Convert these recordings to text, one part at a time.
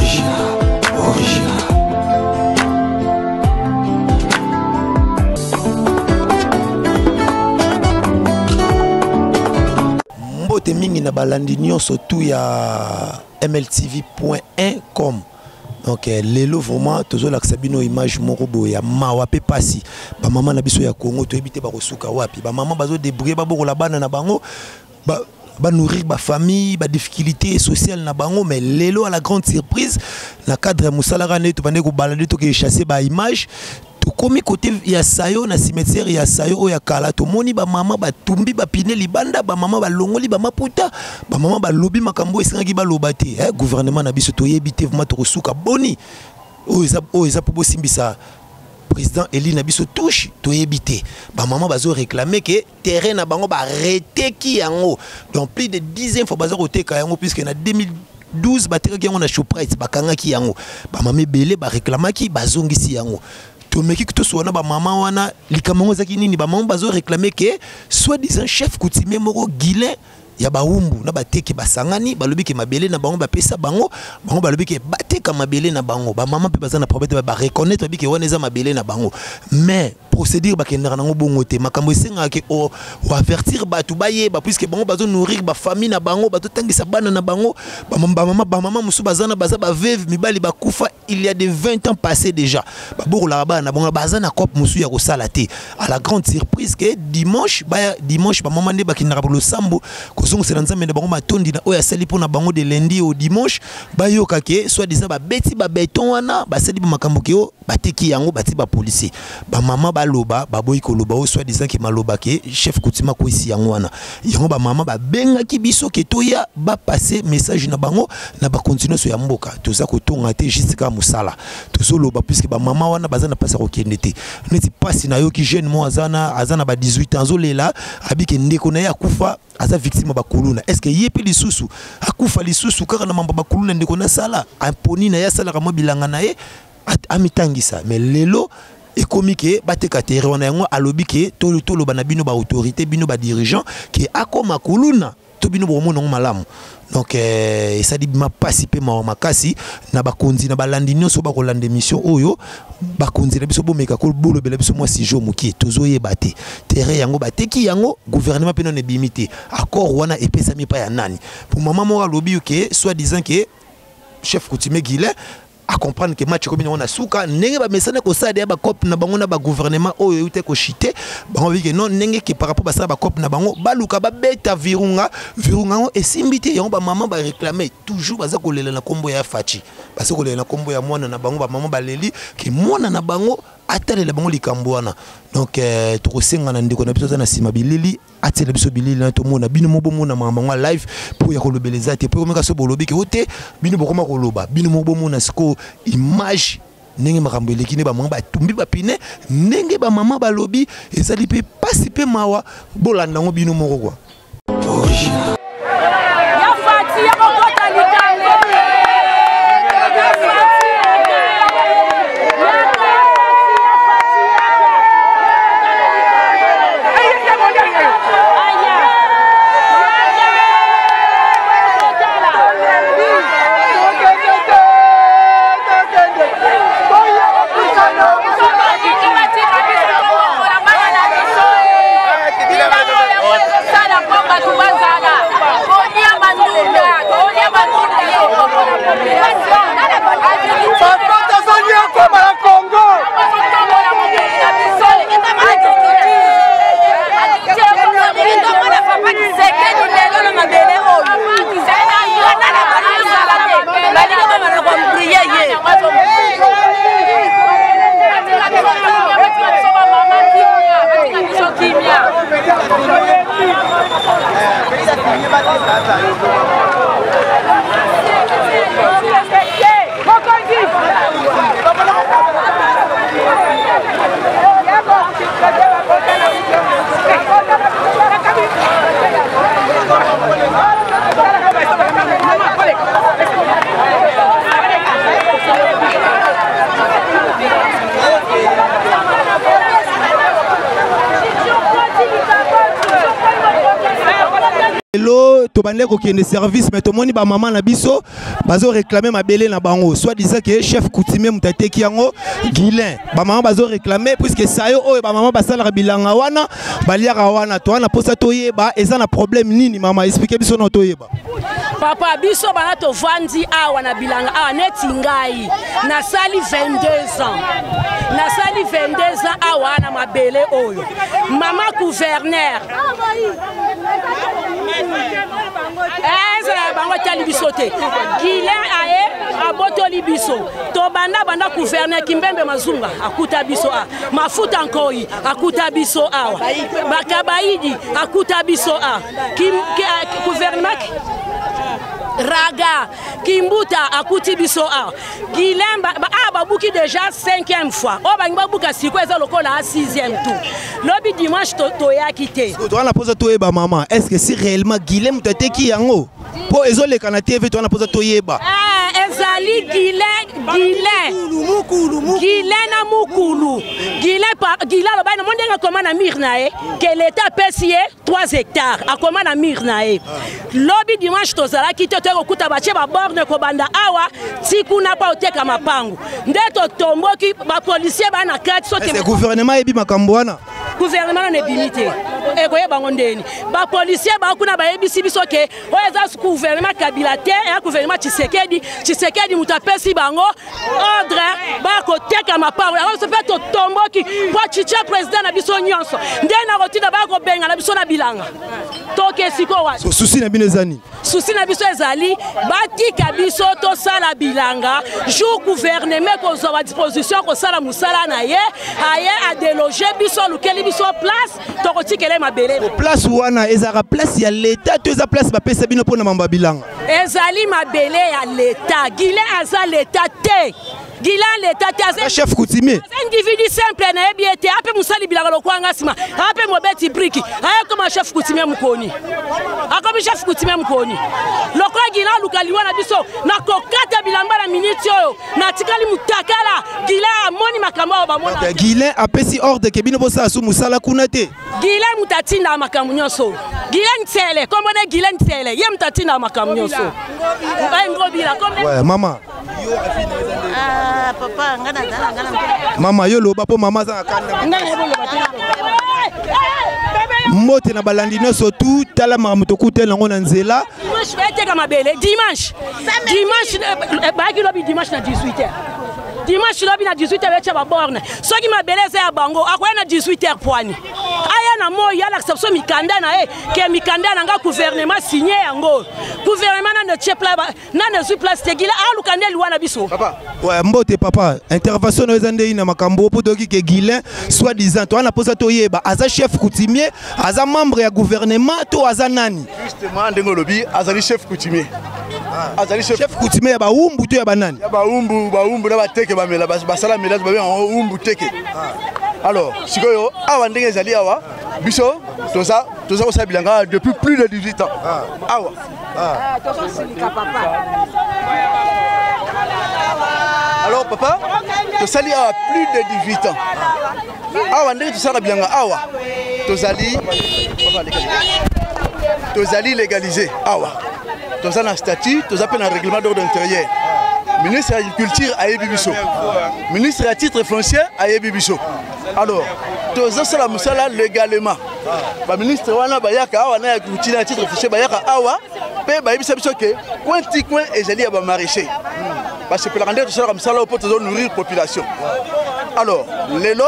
Original, original. Mbote mingi na balandi nyonso tu ya mltv.1com. Donc lelo vraiment tozolakisa bino image moko boye ya mawa pe pasi. Ba mama na biso ya Congo toyebi te bakosuka wapi. Ba mama bazo débrouiller babokola bana na bango ba ba nourrir ba famille, ba difficultés sociales na bango, mais lelo à la grande surprise na cadre ya mosala kaka nde tobandaki kobalade toke chasser ba image. Tokomi côté ya Sayo na cimetière ya Sayo oyo ya kala, tomoni ba mama batumbi ba pine libanda, ba mama balongoli ba maputa, ba mama balobi makambo esengaki baloba te. Gouvernement na biso toyebi te vraiment tokosuka boni oyo eza, oyo eza po bosimbisa président élu na biso touche, toyebi te. Ba mama bazo réclamer que terrain na bango ba reteki yango. Donc plus de 10 fois bazo koteka yango puisque na 2012 batekaki yango na Shoprite, bakangaki yango. Ba mama ebele ba réclamaki, bazongisi yango. Tomeki toso wana ba mama wana likambo yango ezalaki nini? Ba mama bazo réclamer que soi-disant chef coutumier moko Guilain ya bawumbu na bateki basangani, balobi ke mabele na bango bapesa bango, bango balobi ke bateka mabele na bango. Ba mama pe baza na problème te, ba reconnaître babi ke wana eza mabele na bango. Mais procédure bakendaka nango bongo te. Makambo esengaka ke o avertir bato bayeba, puisque bango bazo nourrir ba famille na bango, bazo tangisa bana na bango. Ba mama, ba mama, ba mama mosusu baza na, baza ba veuve, mibali bakufa il y a des 20 ans passés déjà. Babokolaka bana na bango, baza na cope mosusu ya kosala te. À la grande surprise que dimanche, ba, dimanche, ba mama nde bakendaka losambo, kozongisela Nzambe na bango matondi na oyo asali mpona bango de lundi au dimanche, bayoka ke soi-disant babeti ba béton wana, basali ba makambo ke oyo bateki yango, bati ba policier. Ba mama baloba, baboyi koloba oyo soi-disant ke maloba ke chef coutumier akwesi yango wana. Yango ba mama babengaki biso ke toya ba passer message na bango na ba continuation ya mboka. Toza kotonga te juste kaka mosala. Tozoloba puisque ba mama wana baza na pasi ya kokende te. Neti pasi na yoki jeune mo aza na ba 18 ans azolela, abike ndeko na ye akufa, aza victime ya bakuluna. Est-ce que ye pe lisusu akufa lisusu kaka na mambo ya bakuluna ndeko na sala, aponi na ye asalaka mwa bilanga na ye, amitangisa. Mais lelo ekomi ke bateka terrain wana, yango alobi ke toloba na bino ba autorité, bino ba dirigeant ke akoma kuluna to bino bokomona yango malamu. Donc esali bima pasi pe mawa makasi na bakonzi na balandi nyonso bakolanda émission oyo. Bakonzi na biso bomeka ko bolobela biso mwa sujet mokie, tozoyeba te terrain yango bateki yango, gouvernement pe nano ebimi te. Accord wana epesami pa ya nani? Pour mama moko alobi ke soi-disant ke chef coutumier Guilain à comprendre que match comme on a souka ndenge ba mesana ko sala ba cop na bango na ba gouvernement oyo euté ko chiter bango bi que non ndenge que par rapport ba sala ba cop na bango baluka ba beta virunga virunga ngo esimbi te. Yango ba maman ba réclamer toujours baza kolela na kombo ya Fatshi, baza kolela na kombo ya mwana na bango, ba maman ba leli que mwana na bango atalela bango likambo wana. Donc tokosenga na ndeko na biso aza na sima bilili, atiela biso bilili na tomona bino mo bomona makambo yango ya live po ya kolobela eza te. Po komeka so bolobi ke ote bino bokoma koloba, bino mo bomona siko image ndenge makambo eleki, nde ba mama batumbi ba pine, ndenge ba mama balobi ezali pe pasi pe mawa, bolanda yango bino moko quoi. Original. Ya Fati, ya kokota likambo. Ya Fati, Lelo tobandaki kokende service mais tomoni ba mama na biso bazo réclamer mabele na bango soit disant que chef coutumier moto ateki yango Guilain ba mama bazo réclamer puisque sayo oyo ba mama basalaka bilanga wana baliaka wana to wana posa toyeba eza na problème nini mama expliquer biso na toyeba. Papa biso bana tovandi awa na bilanga awa neti ngai nasali 22 ans nasali 22 ans awa na mabele oyo mama gouverneur ezala ya bango etali biso te guilin aye abotoli biso tobanda banda gouverneur kimbembe mazunga akuta biso a mafuta nkoi akuta biso awa bakabaidi akuta biso a gouvernement raga kimbuta akuti biso awa Guilain ba, ba, ah, babuki déjà cinquième fois oyo bangi babuka sikoyo eza lokola a sixième tour lobi dimanche toyaki te toza na mposa toyeba mama est ce que si réellement Guilain moto ateki yango mpo ezoleka na tv toza na mposa toyeba eh, ezali Guilain Guilain Guilain na mukulu Guilain Guilain alobaki na mo ndenge akoma na mire na ye ke leta apesi ye 3 hectares akoma na mur na ye lobi dimanche tozalaki te toye kokuta batie baborne kobanda awa ti kuna mpo oteka mapangu nde totomboki bapolisier baa na kati soki gouvernement ayebi makambo wana gouvernement nano ebimi te ekoyeba yango ndeni bapolisier baa kuna bayebisi biso ke oyo eza gouvernement kabila te eya gouvernement tshisekedi tshisekedi moto apesi bango ordre bakoteka mapango yango biso mpe totomboki mpo chicha président na biso nyonso nde nakotinda baya kobengana biso na bilanga toke sikoyo wapi susi na bino eza nini susi na biso ezali batika biso tosala bilanga jour gouvernement ekozwa badisposition kosala mosala na ye aye adeloge biso alukeli biso place tokotikela mabele place wana ezalaka place ya leta to eza place bapesa bino mpo na mambo ya bilanga Ezali mabele ya leta. Guilain aza leta te. Guilain leta te aza chef coutumier. Aza individu simple nayebi ye te. Ape mosali bilanga lokola nga nsima. Ape mobeti briki. Aye koma chef coutumier mokoni. Akomi chef coutumier mokoni. Lokola Guilain aluka liwa na biso nakokata bilamba na miniti oyo natikali mutakala. Guilain amoni makambo oyo bamona. Guilain apesi ordre ke bino bosala su mosala kuna te. Guilain moto atindaka makambo nyonso. Guilain Nsele, kombo ne Guilain Nsele, ye moto atindaka makambo nyonso. Ngai Ngobila, kombo Ouais, mama. Ah, papa, nga na nga na. Mama yo loba po mama aza na kanda. Nga na boloba te. Mbote na balandi nyonso tu tala makambo tokutani yango na nzela. Dimanche bayeteka mabele dimanche. Dimanche eh, eh, bayaki lobi dimanche na 18h. Dimanche lobi na 18h bayetya baborne. Soki mabele eza ya bango akoya na 18h pwani. Aya na moi alakisa biso mikanda na ye ke mikanda na nga gouvernement signe yango. Gouvernement nano etie nano ezwi place te gila aluka nde liwa na biso. Papa. Ouais, mbote papa, intervention na eza nde ina makambo po toyoki ke Guilain soit disant to ana posa toyeba aza chef coutumier, aza membre ya gouvernement to aza nani? Justement ndenge olobi azali chef coutumier. Ah. Azali chef, chef coutumier ya baumbu to ya banani? Ya baumbu, baumbu na bateke bamela basala mélange babenga yango umbu teke. Ah. Alors, sikoyo awa ndenge ezali awa biso toza toza kosala bilanga depuis plus de 18 ans. Ah. Awa. Ah. Alors papa, tosali awa plus de 18 ans. Awa ndenge tosalaka bilanga awa tozali tozali légalisé awa toza na statut toza mpe na règlement d'ordre intérieur ministre ya agriculture ayebi biso ministre ya titre foncier ayebi biso alors tozosala mosala légalement baministre wana bayaka awa na ya agriculture na titre foncier bayaka awa mpe bayebisa biso ke coin ti coin ezali ya bamaraîcher basepelaka nde tosalaka mosala oyo mpo tozo nourrir population alors lelo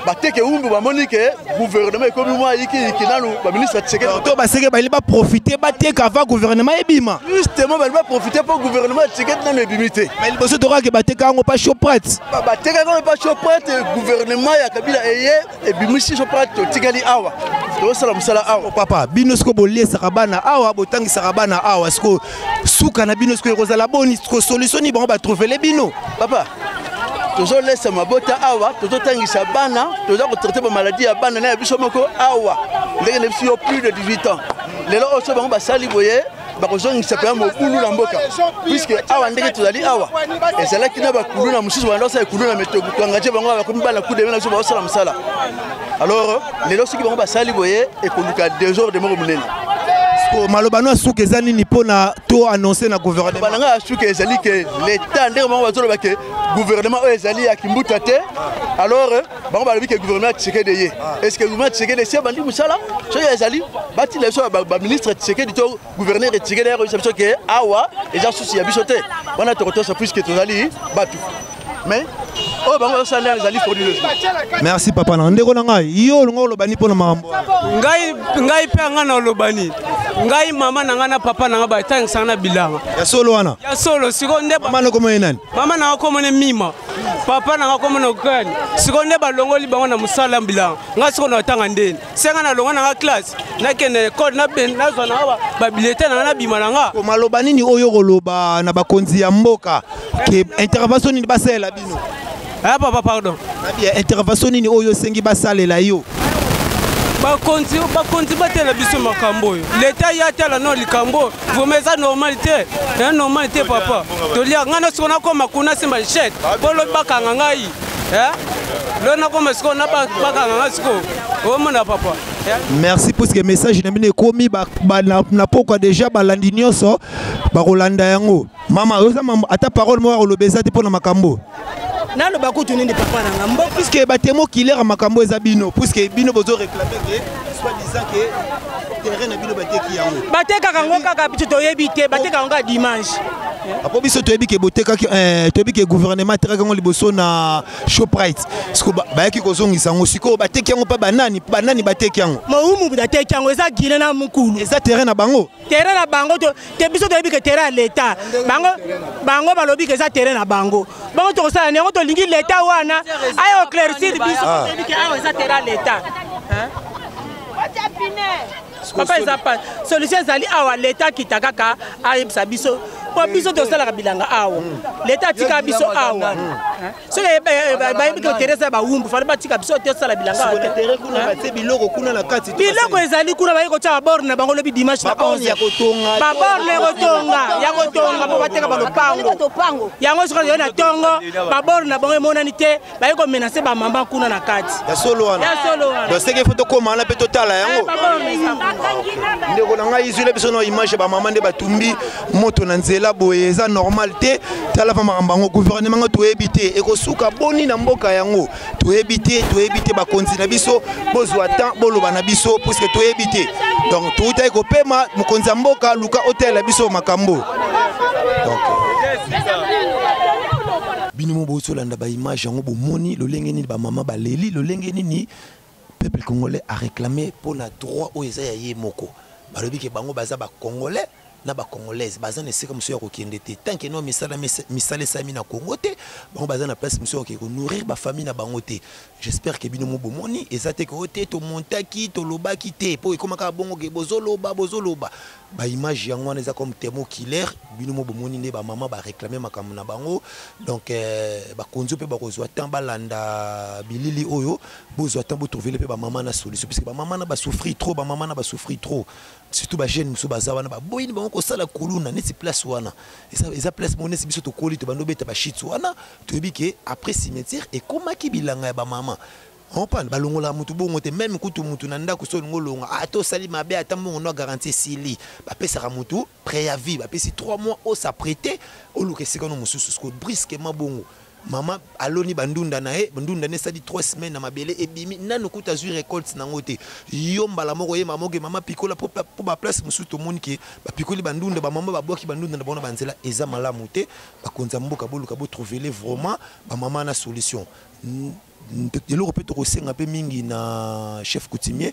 bateke umbu bamoni ke gouvernement ekomi mwa yikiyiki nanu baministre ya tshisekedi to baseke bali baprofite bateka avant gouvernement ebima justement bali baprofite mpo gouvernement ya tshisekedi nanu ebimi te mais liboso tokake bateka yango pa shoprat bateka yango pa shoprat gouvernement ya kabila eye ebimisi shoprat totikali awa tozosala mosala awa oh, papa bino sikoyo boliesaka bana awa botangisaka bana awa sikoyo suka na bino sikoyo ekozala boni sikoyo solution nini bango batrouvele bino papa tozolesa mabota awa tozotangisa bana toza kotraite bamaladi ya bana na ya biso moko awa ndenge na biso yo plus de 18 ans lelo oyo so bango basali boye bakozongisa mpenza mobulu na mboka puiske awa ndenge tozali awa ezalaki na bakuluna mosusu banda kosala ekuluna me toengage bango bakomi bana kudeme na biso bakosala mosala alors lelo soki bango basali boye ekoluka desordre moko monene. Maloba no asuka eza nini mpona to annonce na gouvernement? Maloba na ngai asuka ezali ke l'état, ndenge bango bazoloba ke gouvernement oyo ezali ya kimbuta te, alors bango balobi ke gouvernement ya Tshisekedi ye. Est ce que gouvernement ya Tshisekedi esi abandi mosala? Soki ezali, batinda biso baministre Tshisekedi to gouverneur Tshisekedi akoyebisa biso ke awa eza susi ya biso te, wana tokotosa puisque tozali bato. Mais oyo bango bazosala ezali frauduleusement. Merci papa na ndeko na ngai. Yo olinga oloba nini mpona makambo? Ngai, ngai mpe ngai na oloba nini? Ngai mama na ngai na papa na ngai batangisaka na bilanga. Ya solo wana? Ya solo. Sikoyo nde mama na komona nani? Mama na ngai komona Mima, papa na ngai komona Okani. Sikoyo nde balongoli bango na mosala bilanga, ngai sikoyo natanga ndeni? Se ngai nalonga na ngai classe, nakende ekole, nazwa na ngai babulletin na ngai, nabima na ngai. Maloba nini oyo koloba na bakonzi ya mboka ke intervention nini basalela bino? Ah papa, pardon. Nabia intervention nini oyo osengi basalela yo? Bakonzi, bakonzi batela biso makambo oyo. Leta ya tala no likambo vraiment eza normal te, eza normal te papa. Tolia ngai na sikoyo nakoma kuna simba chèque mpo lobi bakanga ngai, lo nakoma sikoyo na bakanga ngai sikoyo, omona papa. Merci, puisque message na bino ekomi na pokwa déjà, balandi nyonso bakolanda yango. Mama oza ata parole moko akoloba eza te mpo na makambo? Naloba kutu nini papa na nga mbo? Puisque batemo kilera makambo eza bino, puisque bino bozo réclamer ke soit disant ke terrain na bino bateki yango. Batekaka yango kaka, biso toyebi te, batekaka yango kaka dimanche. Apo biso toyebi ke botekaki, toyebi ke gouvernement atekaki yango liboso na Shoprite. Sikoyo bayaki kozongisa yango, sikoyo bateki yango mpa banani? Banani bateki yango? Mowumu bateki yango, eza Gine na Mokulu. Eza terrain na bango? Terrain na bango te, biso toyebi ke terrain ya leta. Bango, bango balobi ke eza terrain na bango. Bango tokosala yango, tolingi leta wana ayo éclaircir biso. Toyebi ke awa eza terrain ya leta papa, eza pa solution ezali awa. Leta akita kaka ayebisa biso, po biso tosalaka bilanga awa. Leta atika biso awa. Soki bayebi ke terrain eza bawumbu, fale batika biso tosala bilanga awa te. Biloko kuna na kati? Biloko ezali kuna, baye kotia baborne na bango lobi dimanche na 11, baborne kotonga ya kotonga mpo bateka balopango yango. Soki ezali na ntongo, baborne na bango emonani te, baye komenacer bamama kuna na kati. Ya solo wana? Ya solo wana. Donc seke faut tokóma wana mpe totala yango. Ndeko na ngai, izwile biso na image ya bamama nde batumbi moto na nzela boye, eza normal te. Tala fa makambo yango, gouvernement ngo toyebi te ekosuka boni na mboka yango, toyebi te, toyebi te. Bakonzi na biso bozwa temps boloba na biso, puisque toyebi te. Donc toutaki kopema, mokonzi ya mboka, luka otalela biso makambo. Donc bino mo bozolanda baimage yango, bomoni lolenge nini bamama baleli, lolenge nini peuple congolais a réclamé mpona droit oyo eza ya ye moko. Balobi ke bango baza bacongolais na bacongolaise, baza na esika mosusu ya kokende te tant que no misala misala esalami na Congo te. Bango baza na place mosusu ya kokende konourrir bafamille na bango te. J'espère ke bino mo bomoni, eza te ke oyo te tomontaki, tolobaki te mpo ekóma kaka bongo ke bozoloba, bozoloba. Baimage yango wana eza comme témoin oculaire. Bino mo bomoni nde bamama baréclame makambo na bango. Donc bakonzi mpe bakozwa temps balanda bilili oyo, bozwa temps botrouvele mpe bamama na solution, puisque bamama na basouffrir trop, bamama na basouffrir trop, surtout bajeune mosusu baza wana, baboyini bango kosala kuluna neti place wana eza place moko neti biso tokoli, tobandi obeta bashit wana. Toyebi ke après cimetière ekomaki bilanga ya bamama. Comprendre, balongolaka mutu bongo te. Même kutu mutu na ndako, so olingi olonga, ata osali mabe, ata mbongo no garantie esili, bapesaka mutu préavis, bapesi 3 mois os'apprêter, oluka esika no mosusu. Siko brusquement bongo, mama aloni bandunda na ye, ndunda ne esali 3 semaines na mabele, ebimi nanu kuta azwi récolte nango te. Yo mbala moko ye mama oke, mama pikola mpo baplace mosusu tomoni ke bapikoli bandunda, bamama babwaki bandunda na bango na banzela. Eza malamu te. Bakonzi ya mboka, boluka botrouvele vraiment bamama na solution. Eloko mpe tokosenga mpe mingi na chef coutumier,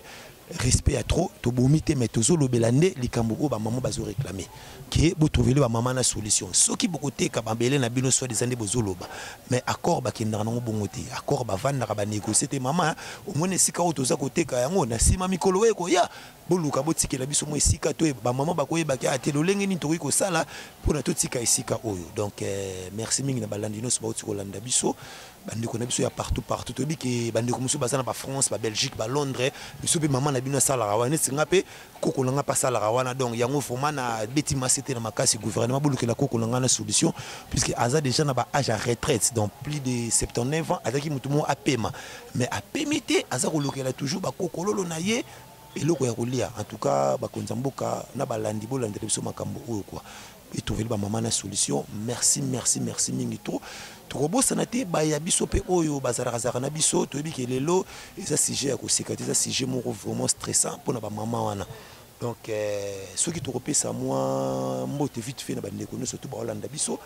respect ya trop tobomi te, mais tozolobela nde likambo oyo bamama bazoréclame ke botrouvele bamama na solution. Soki bokoteka mabele na bino, soit eza nde bozoloba, mais accord bakendaka nango bongo te. Accord bavandaka, banégocie te. Mama, omoni esika oyo toza koteka yango, na nsima mikolo oyo ekoya, boluka botikela biso mo esika to bamama bakoyebaki ate lolenge nini tokoki kosala mpona totika esika oyo. Donc merci mingi na balandi nyonso bauti kolanda biso, bandeko na biso ya partout partout. Toyebi ke bandeko mosusu baza na bafrance, babelgique, balondres. Biso mpe mama na bino asalaka wana, neti nga mpe koko na nga mpe asalaka wana. Donc yango vraiment na beti masi te na makasi. Gouvernement, bolukela koko na nga na solution, puisque aza déjà na baage ya retraite, donc plus de 79 ans. Azalaki motu moko apema, mais apemi te, aza kolukela toujours bakokololo na ye. Eloko ya kolia. En tout cas, bakonzi ya mboka na balandi bolandela biso makambo oyo quoi. Etrouveli ba mama na solution. Merci, merci, merci mingi trop. Tokobosana te baya biso pe oyo bazalaka zalaka na biso, toyebi ke lelo eza sujet ya koseka te, eza sujet moko vraiment stressant pona ba mama wana. Donc euh, soki tokopesa mwa mbote vite fait na bandeko nyonso to baolanda biso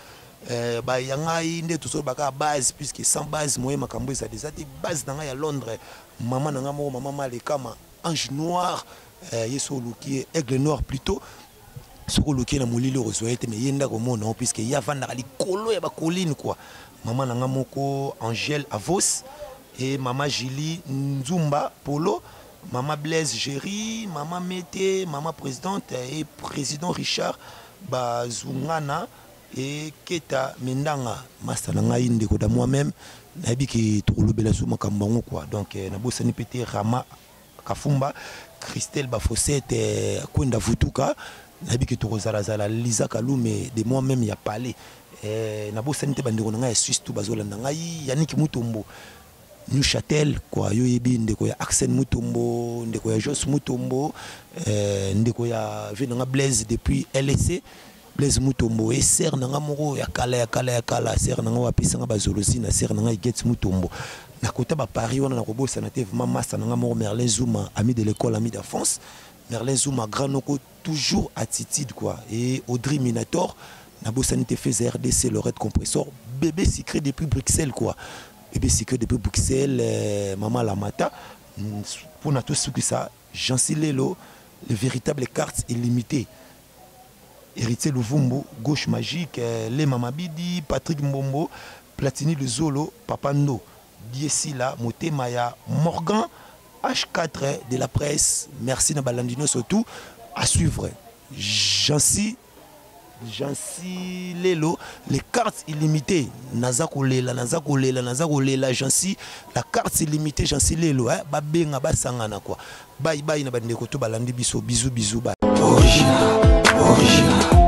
euh, baya ngai nde tozolobaka base puisque sans base moye makambo ezali eza te. Base na ngai ya Londres, mama na ngai moko, mama Malekama, ange noir, euh, ye so oluki ye, aigle noir plutôt, soki oluki ye na molili okozwa ye te, mais ye nde akomona yo puisque ye avandaka likolo ya bacolline quoi. Mama na ngai moko Angèle Avos et mama Julie Nzumba Polo, mama Blaise Géry, mama Mete, mama présidente et président Richard Bazungana et Keta Mendanga, masta na ngai ndeko da moi-même, nayebi ke tokolobela su makambo yango quoi. Donc eh, nabosani pe te Rama Kafumba, Christelle Bafosette, eh, Kwenda Vutuka, nayebi ke tokozalazala Lisa Kalume de moi-même ya palais. Eh, nabosani te bandeko na ngai ya Suisse tout bazolanda ngai, Yannick Mutombo Neuchâtel quoi, yo yebi ndeko ya Axel Mutombo, ndeko ya Jos Mutombo, eh, ndeko ya vie nanga Blaise depuis LSC, Blaise Mutombo et sœur nanga moko ya kala ya kala ya kala, sœur nanga wa pesa nga bazolozi na sœur nanga Iget Mutombo. Na kota ba Paris wana na kobosana te vraiment master nanga moko Merlin Zuma, ami de l'école, ami d'enfance. Merlin Zuma grand noko toujours attitude quoi, et Audrey Minator nabosani te Feza RDC Lorette Compressor, bébé sucré depuis Bruxelles quoi. Bébé sucré depuis Bruxelles, euh, maman Lamata, pour na tout ça, Jancy Lelo, le véritable carte illimitée. Héritier Luvumbu, gauche magique, euh, Lema Mabidi, Patrick Mbombo, Platini Luzolo, Papa Ndo, Diesila, Motema ya Morgan, H4 de la presse. Merci na Balandino surtout à suivre. Jancy Jancy Lelo, les cartes illimitées. Naza kolela, naza kolela, naza kolela Jancy, la carte illimitée Jancy Lelo, hein, ba benga ba sangana quoi. Bye bye na bandeko to balandi biso, bisous bisous bye. Original, original.